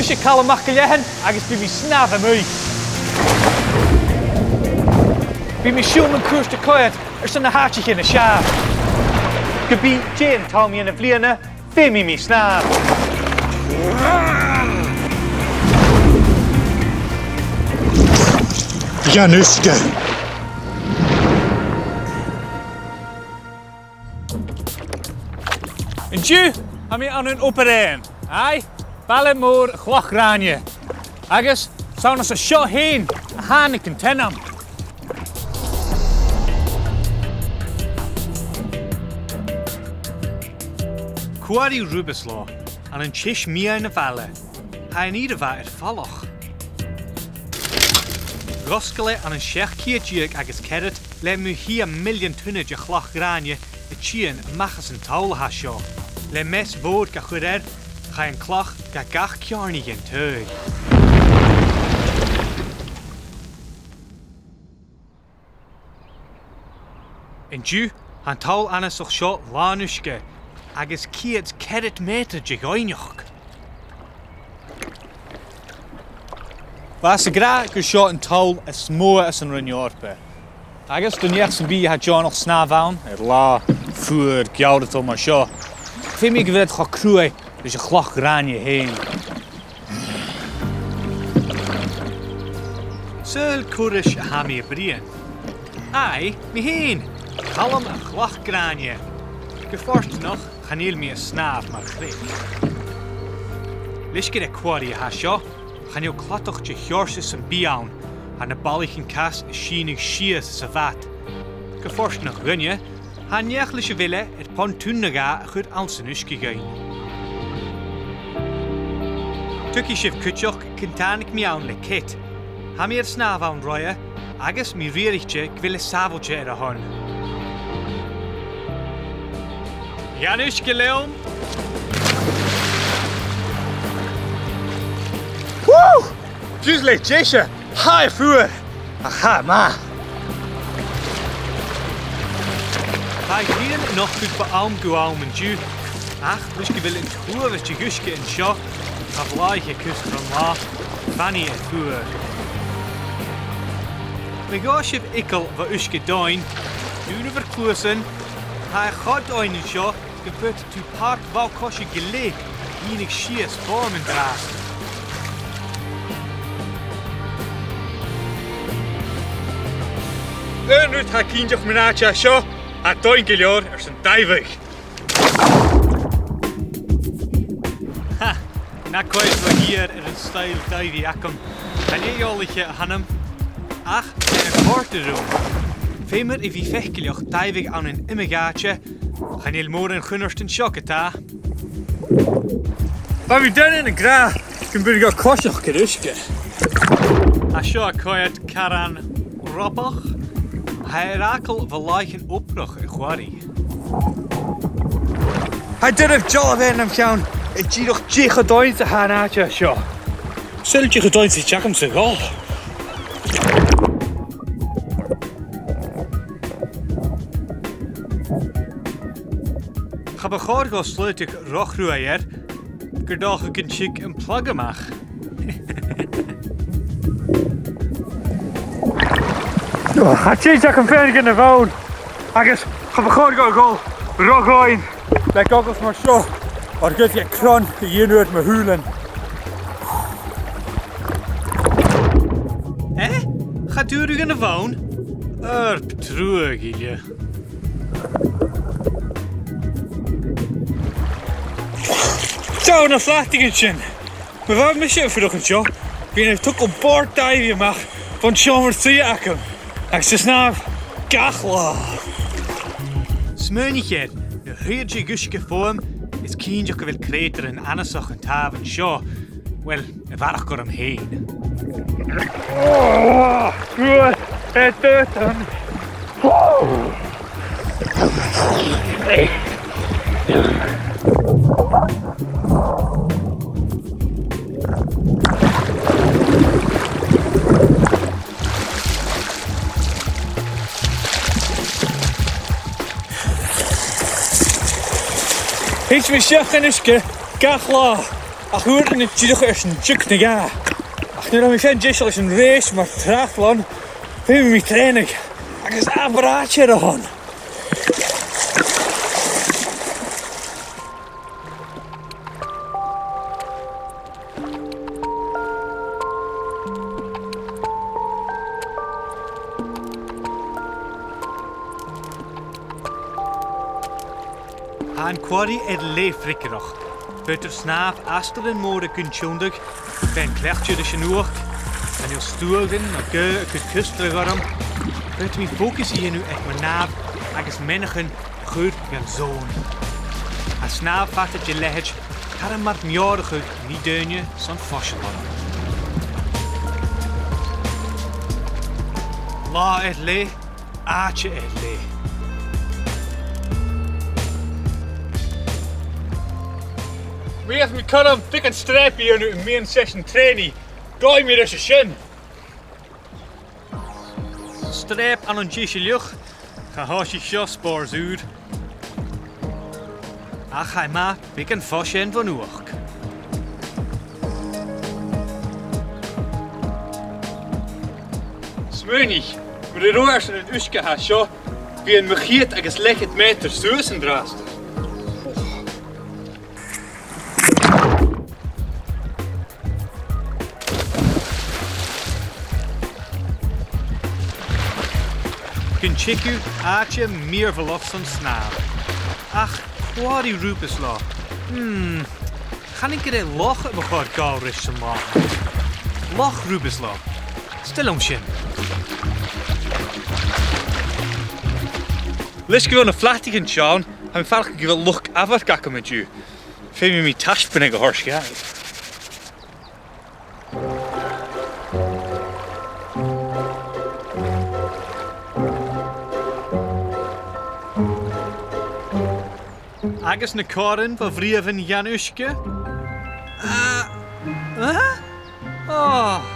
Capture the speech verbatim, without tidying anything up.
'S e Calum MacIllEathain agus bidh mi a' snàmh a-muigh. Bidh mi a' siubhal mun cuairt a' coimhead airson na h-àiteachan as fheàrr. Ge bith dè an t-àm dhen bhliadhna, feumaidh mi snàmh. Dhan uisge. An-diugh, tha mi ann an Obar Dheathain. Aye, baile mòr Chloich Ghràinne. Agus 's ann às a seo fhèin a thàinig an t-ainm. Quarry Rubislaw, ann an teis-meadhan a' bhaile. Tha e an ìre mhath air falach. Dh'fhosgail e ann an seachd ceud deug agus ceathrad le mu shia millean tonna de chloich ghràine a' tighinn a-mach às an toll a tha seo. Le meas mhòr ga chur air, chaidh an cloch gu gach ceàrnaidh dhen taigh. An-diugh, tha an toll annasach seo làn uisge, agus ceud ceathrad meatair de dhoimhneachd. Bha iad ag ràdh gur seo an toll as motha anns an Roinn Eòrpa. Agus do neach sam bith a tha deònach snàmh ann, air latha fuar geamhradail mar seo, feumaidh gu bheil iad cho cruaidh ris a' chloch ghràine fhèin. Saoil cò ris a tha mi a' bruidhinn? Aidh, mi fhèin, Calum a' Chloich Ghràine. Gu fortanach, chan eil mi a' snàmh mar chreach. Leis gur e quarry a tha seo, chan eil cladach de sheòrsa sam bith ann, tha na ballaichean cas a' sìneadh sìos sa bhad. Gu fortanach dhuinne, tha neach leis a bheil e air pontoon no dhà a chur anns an uisge dhuinn. Tuigidh sibh cuideachd gun tàinig mi ann le cead. Tha mi air snàmh ann roimhe, agus mi riaraichte gu bheil e sàbhailte air a shon. Dhan uisge leam! Woo! Just le deise! Tha e fuar! Ach tha e math! Tha a' ghrian a' nochdadh bu àm gu àm an-diugh, ach leis gu bheil an t-uabhas de dh'uisge an seo, tha blàthaiche cus tron latha, fanfaidh e fuar. Ma ghabhas sibh eagal bho uisge domhainn, dùnadh ur cluasan, tha e cho domhainn an seo gum faod tu pàirc bhall-coise gu leth a shìneadh sìos fom an-dràsta. Aon rud a tha cinnteach mun àite seo, tha e domhainn gu leòr airson daibheadh. Ha! Na coimhead ro ghiar air an stoidhle daibhidh agam. Chan e eòlaiche a th' annam, ach tha e a' còrdadh rium. Feumar a bhith faiceallach daibhidh ann an iomadh àite, chan eil mòran chunnart an seo ge-tà. Bha mi daonnan ag ràdh gum b' urrainn dhomh coiseachd air uisge. Tha seo a' coimhead caran robach. Tha e air fhàgail bho làithean-obrach a' quarry. Tha e doirbh dealbh fhaighinn nam cheann, a' dìreadh dè cho domhainn 's a tha an t-àite seo. Saoil dè cho domhainn 's a tha e agamsa a dhol. Cha bu chòir dhomh slaodadh ro chruaidh air, gur dòcha gun tig am plug a-mach. Tha tè agam fhèin aig a' bhonn, agus cha bu chòir dhomh a dhol ro dhomhainn le goggles mar seo, oir gheibh e cron a dhèanamh air mo shùilean. Eh? Cha d' fhuair thu dhan a' bhonn? Arp truagh, ghille. Seo na phlaistearan sin. Ma bha mise a' fuireach an seo, bhithinn a' togail bòrd-daibhidh a-mach bhon t-seòmar-suidhe agam, agus a' snàmh gach latha. Smaoinich air, nuair a thèid an t-uisge fodham, is cinnteach gu bheil creutairean annasach an tàmh an seo. Uill, a bharrachd orm fhèin. Oh, fuath, e, dutan. Oh. Thèid mi a-steach dhan uisge gach latha. Ach uaireannan dìreach airson tighinn a-steach. Ach nuair a tha mi fhìn deiseil leis an rèis mar triathlon, feumaidh mi trèanadh agus abair àite air a shon. Tha an quarry air leth freagarrach. Faodaidh tu snàmh astaran mòra gun tionndadh, faighinn cleachdte ris an fhuachd, chan eil stuaghan no gaoth a' cur cosnadh orm. Faodaidh mi fòcas a dhèanamh air mo shnàmh agus meanbhan a chur dhan zone. Tha snàmh fada de leithid caran mar meòrachadh ri daoine son foiseil orm. Latha air leth, àite air leth. Bhiodh mi comasach beagan streap a dhèanamh am meadhan seisean trèanaidh. Gabhaidh mi ris an sin. Streap ann an dithis an each, cha tòisich seo spòrs ùr. Ach tha e math beagan fois fhèin bhon fhuachd. Smaoinich, mura robh e airson an uisge a tha seo, bhiodh mi ceud agus leth-cheud meatair suas an-dràsta. Gun teagamh, àite mìorbhaileach son snàmh. Ach quarry Rubislaw. Hmm. Chanainn gur e loch a bu chòir gabhail ris san là. Loch Rubislaw. 'S toil leam sin. Leis gu bheil na flataichean teann, tha mi a' faireachdainn gu bheil luchd-amhairc agam an-diugh. Feumaidh mi taisbeanadh a thoirt dhaibh. Agus na comharran bho bhriamhan dhen uisge. Ah, ah? Oh.